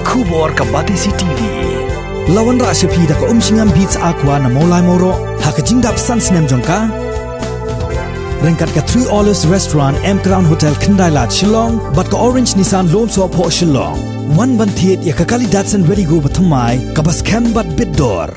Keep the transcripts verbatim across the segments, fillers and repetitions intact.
Khubor ka Batesi T V. La wanrah sha phi da ka Umshngam Beats Aqua na Mawlai Mawroh ha ka jingdap san snem jong ka. Ryngkat ka Three Olives Restaurant, M Crown Hotel, Khyndai Lad, Shillong, bad ka Orange Nissan Lone Sohphoh, Shillong. Wan ban thied ïa ka kali Datsun Redi-GO bathymmai kaba skhem bad bit dor.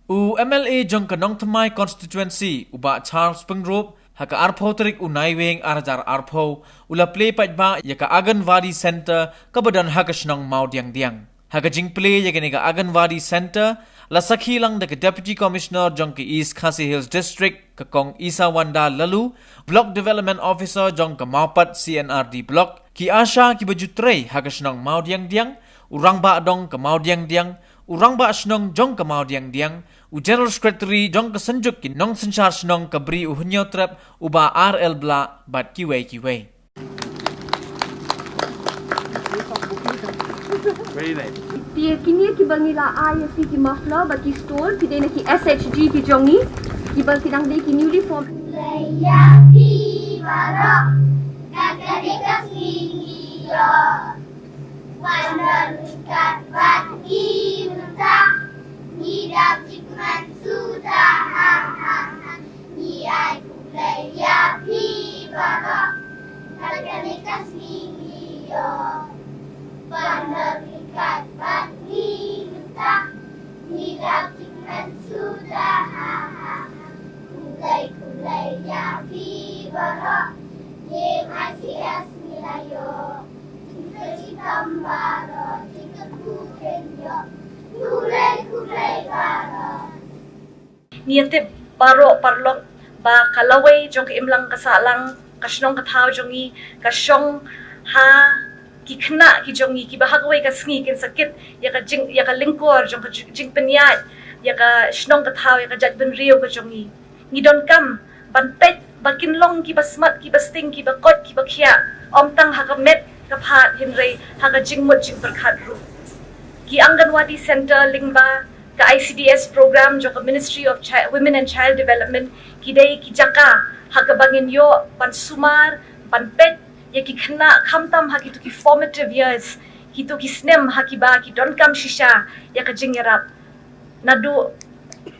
U M L A jong ka Nongthymmai Constituency, u Bah Charles Pyngrope, ha ka arphew tarik u Naiwieng ar hajar arphew, u la plie paidbah ïa ka Anganwadi Centre kaba don ha ka shnong Mawdiangdiang. Ha ka jingplie ïa kane ka Anganwadi Centre, la sakhi lang da ka Deputy Commissioner jong ka East Khasi Hills District, ka Kong Isawanda Laloo, Block Development Officer jong ka Mawpat C and R D Block, ki ASHA kiba ju trei ha ka shnong Mawdiangdiang, u Rangbah Dong ka Mawdiangdiang, u Rangbah Shnong jong ka Mawdiangdiang, u General Secretary jong ka Synjuk ki Nongsynshar Shnong ka Bri u Hynñiewtrep, u Bah R L Blah, bad kiwei kiwei. Very nice. Te kine kiba ngi la ai ïa phi ki muffler bad ki stole, ki dei na ki S H G ki jong ngi, kiba ki dang dei ki newly formed. Ïa phi baroh, kat kane ka sngi ngi ïoh. Wan don ryngkat bad ngi mynta, ngi dap jingkmen suda, ha ha ha. Ngi ai khublei ïa phi baroh, kat kane ka sngi ngi ïoh. Wan don ryngkat bad ngi mynta, ngi dap jingkmen suda, ha ha ha. Khublei khublei ïa phi baroh, ïa I C S ngi la ïoh. Jingkyrkhu baroh, jingkyrkhu kin ïoh. Khublei khublei baroh. Ngi ïatip baroh paralok ba ka lawei jong ka imlang ka sahlang, ka shnong ka thaw jong ngi ka shong ha ki khynnah ki jong ngi kiba ha kawei ka sngi kin sa kit ïa ka jing, ïa ka lyngkor jong ka jing, jingpynïaid ïa ka shnong ka thaw, ïa ka jaitbynriew ka jong ngi. Ngi donkam ban peit ba kin long kiba smat, kiba sting, kiba koit, kiba khiah, ym tang ha ka met ka phad hynrei ha ka jingmut jingpyrkhat ruh. Ki Anganwadi Centre lyngba ka I C D S program jong ka Ministry of Chi-, Women and Child Development, ki dei ki jaka ha kaba ngin ïoh ban sumar, ban peit ïa ki khynnah khamtam ha kito ki formative years, kito ki snem ha kiba ki donkam shisha ïa ka jingïarap. Naduh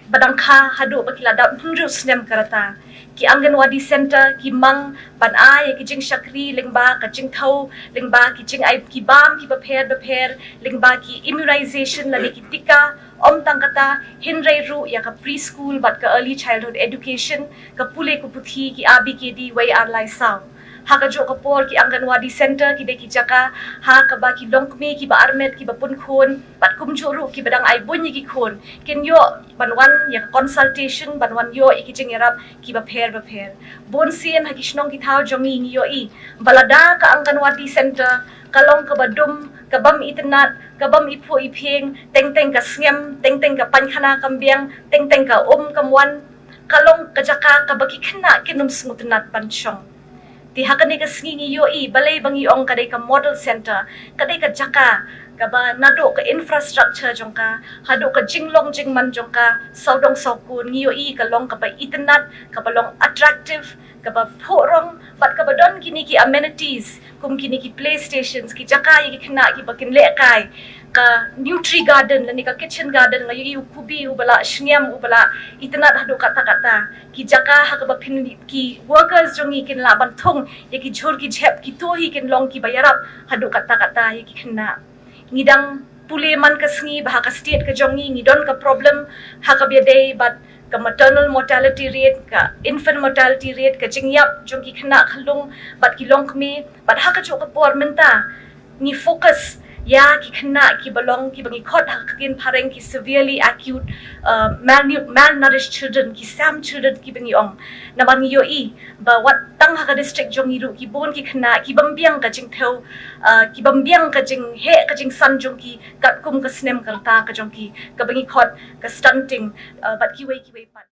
ba dang kha haduh ba ki la dap hynriew snem ka rta. Ki Anganwadi Centre ki mang ban ai ïa ki jingshakri lyngba ka jingthew, lyngba ki jingai ki bam kiba pher bapher, lyngba ki immunization lane ki tika, ym tang kata hynrei ruh ïa ka preschool bad ka early childhood education, ka pule ka puthi, ki A B K D wei ar lai saw. Ha kajuh ka por ki Anganwadi Centre ki dei ki jaka ha kaba ki longkmie kiba armet, kiba pun khun bad kumjuh ruh kiba dang ai buiñ ïa ki khun kin ïoh ban wan ïa ka consultation, ban wan ïoh ïa ki jingïarap kiba pher bapher. Bun sien ha ki shnong ki thaw jong ngi ngi ïohi ba lada ka Anganwadi Centre ka long kaba dum, ka bym itynnad, ka bym iphuh iphieng, teng teng ka sngem, teng teng ka painkhana kam biang, teng teng ka um kam wan, ka long ka jaka kaba ki khynnah kin ym sngewtynnad ban shong. Te ha kane ka sngi ngi ïohi balei ba ngi ong ka dei ka model centre, ka dei ka jaka kaba naduh ka infrastructure jong ka haduh ka jinglong jingman jong ka, sawdong sawkun ngi ïohi ka long kaba itynnad, kaba long attractive, kaba phuhrong bad kaba don kine ki amenities kum kine ki play stations, ki jaka ïa ki khynnah kiba kin lehkai, ka nutri garden lane ka kitchen garden, nga ïohi u Kubi uba la sngem, uba la itynnad haduh katta katta. Ki jaka ha kaba phin, ki workers jong ngi kin lah ban thung ïa ki jhur ki jhep, kito hi kin long kiba ïarap haduh katta katta ïa ki khynnah. Ngi dang pule man ka sngi ba ha ka state ka jong ngi ngi don ka problem ha kaba ïadei bad ka maternal mortality rate, ka infant mortality rate, ka jingïap jong ki khynnah khyllung bad ki longkmie, bad ha kajuh ka por mynta ngi focus ïa ki khynnah kiba long, kiba ngi khot ha ka ktien phareng ki severely acute, uh, malnu-, malnourished children, ki SAM children kiba ngi ong. Namar ngi ïohi ba wat tang ha ka district jong ngi ruh ki bun ki khynnah ki bym biang ka jingthew, uh, ki bym biang ka jingheh ka jingsan jong ki katkum ka snem ka rta ka jong ki, kaba ngi khot ka stunting, uh, bad kiwei kiwei pat.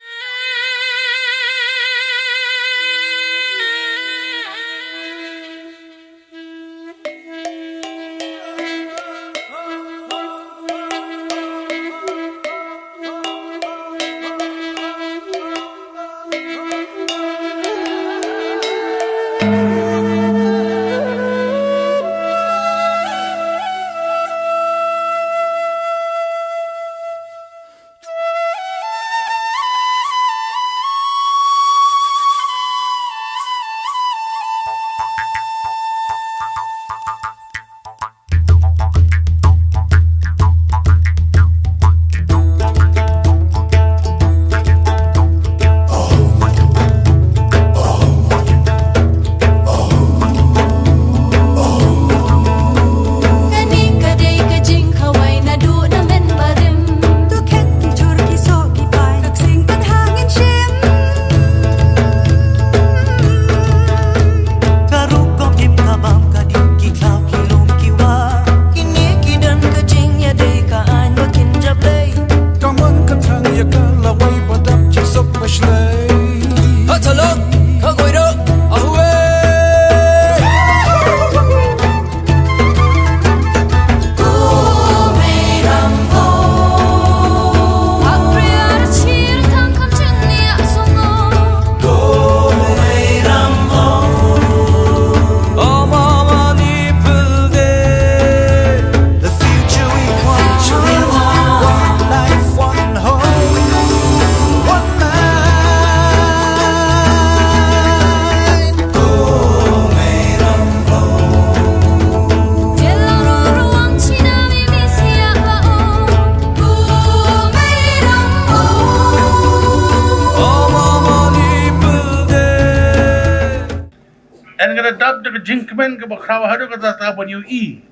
jingkmen kaba khraw haduh katta katta ban ïohi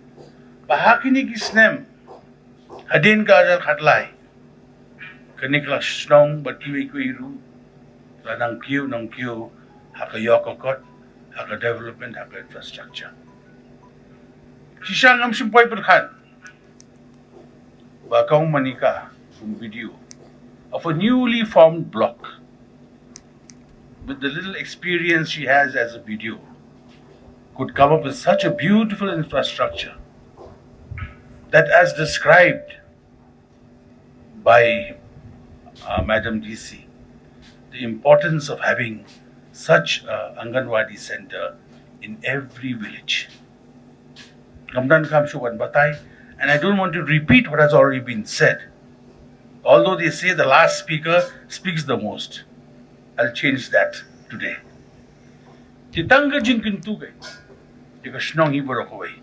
ba ha kine ki snem hadien ka ar hajar khatlai, kane ka shnong bad kiwei kiwei ruh la nang kiew nang kiew ha ka ïoh ka kot, ha ka development, ha ka infrastructure. Shisha ngam shym poi pyrkhat ba Kong Monica, from B D O of a newly formed block, with the little experience she has as a B D O, could come up with such a beautiful infrastructure that, as described by uh, Madam D C, the importance of having such a Anganwadi center in every village. Ngam donkam shuh ban batai, and I don't want to repeat what has already been said. Although they say the last speaker speaks the most, I'll change that today. Te tang ka jingkyntu ka, ïa ka shnong hi baroh kawei.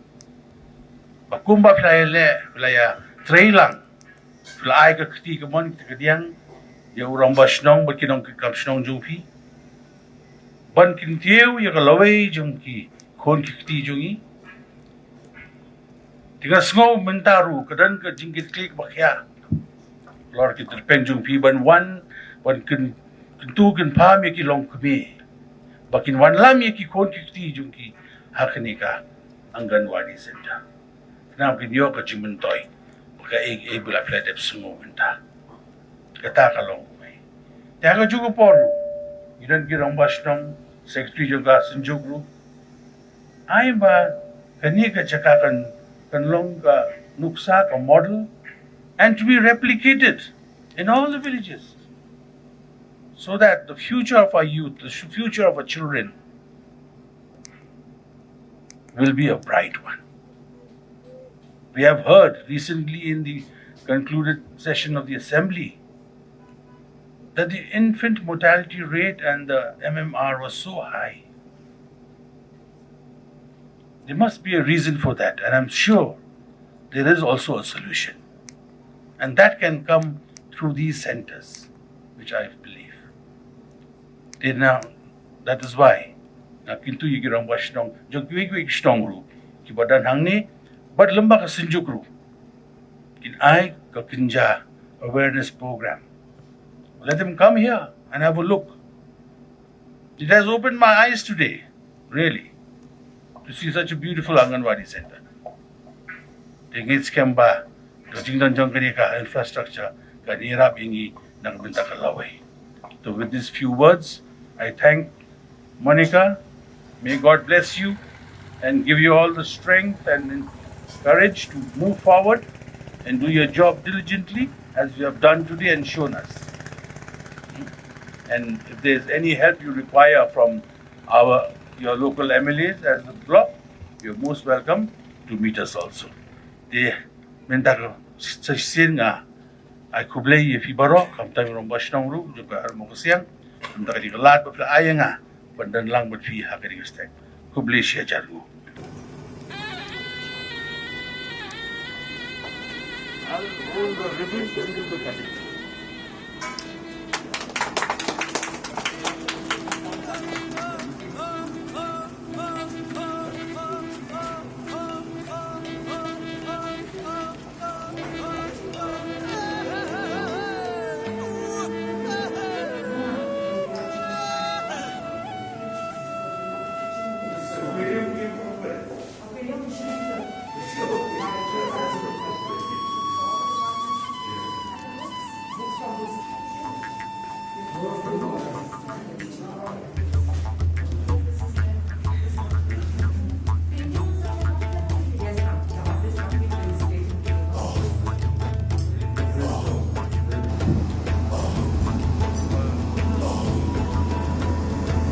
Ba kumba phi la ïaleh, phi la ïatrei lang, phi la ai ka kti kamon kti kadiang ïa u rangbah shnong bad ki nongkit kam shnong jong phi, ban kyntiew ïa ka lawei jong ki khun ki kti jong ngi. Te nga sngew mynta ruh ka don ka jingkitkhlieh ba khia halor ki tyrpeng jong phi ban wan, ban kyn, kyntu kynpham ïa ki longkmie ba kin wanlam ïa ki khun ki kti jong ki ha kane ka Anganwadi Center. Khnang ba kin ïoh ka jingmyntoi ba kaei kaei ba la phi la dep sngew mynta. Kata ka long kumne. Te ha kajuh ka por ruh, ngi don ki rangbah shnong, secretary jong ka synjuk ruh, ai ba kane ka jaka kan, kan long ka nuksa, ka model, and to be replicated in all the villages, so that the future of our youth, the sh-, future of our children will be a bright one. We have heard recently in the concluded session of the assembly that the infant mortality rate and the M M R was so high. There must be a reason for that, and I'm sure there is also a solution. And that can come through these centers, which I believe. Te na, that is why nga kyntu ïa ki rangbah shnong jong kiwei kiwei ki shnong ruh kiba don hangne bad lyngba ka synjuk ruh, kin ai ka kynja awareness program. Let them come here and have a look. It has opened my eyes today, really, to see such a beautiful Anganwadi center. Te ngeit skhem ba ka jingdon jong kane ka infrastructure kan ïarap ïa ngi na ka bynta ka lawei. So with these few words, I thank Monica. May God bless you and give you all the strength and courage to move forward and do your job diligently as you have done today and shown us. And if there is any help you require from our, your local M L As as the block, you're most welcome to meet us also. Te mynta ka session nga ai khublei ïa phi baroh, khamtam ïa u rangbah shnong ruh jong ka Ri Mawkysiang, mynta ka dei ka lad ba phi la ai ïa nga ban don lang bad phi ha kane ka stek. Khublei shihajar nguh.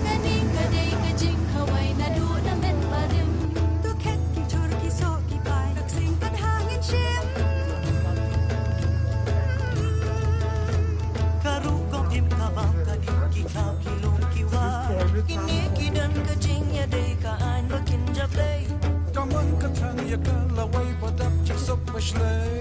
Kane ka dei ka jingkhawai naduh na mynbarim. To khet ki jhur ki soh ki pai, ka ksing ka dha ngin shim. Ka rukom im ka bam ka dip ki khlaw ki lum ki war. Kine ki don ka jingïadei ka aiñ ba kin jablei. Ka mon ka thrang ïa ka lawei ba dap jingshop ba shlei.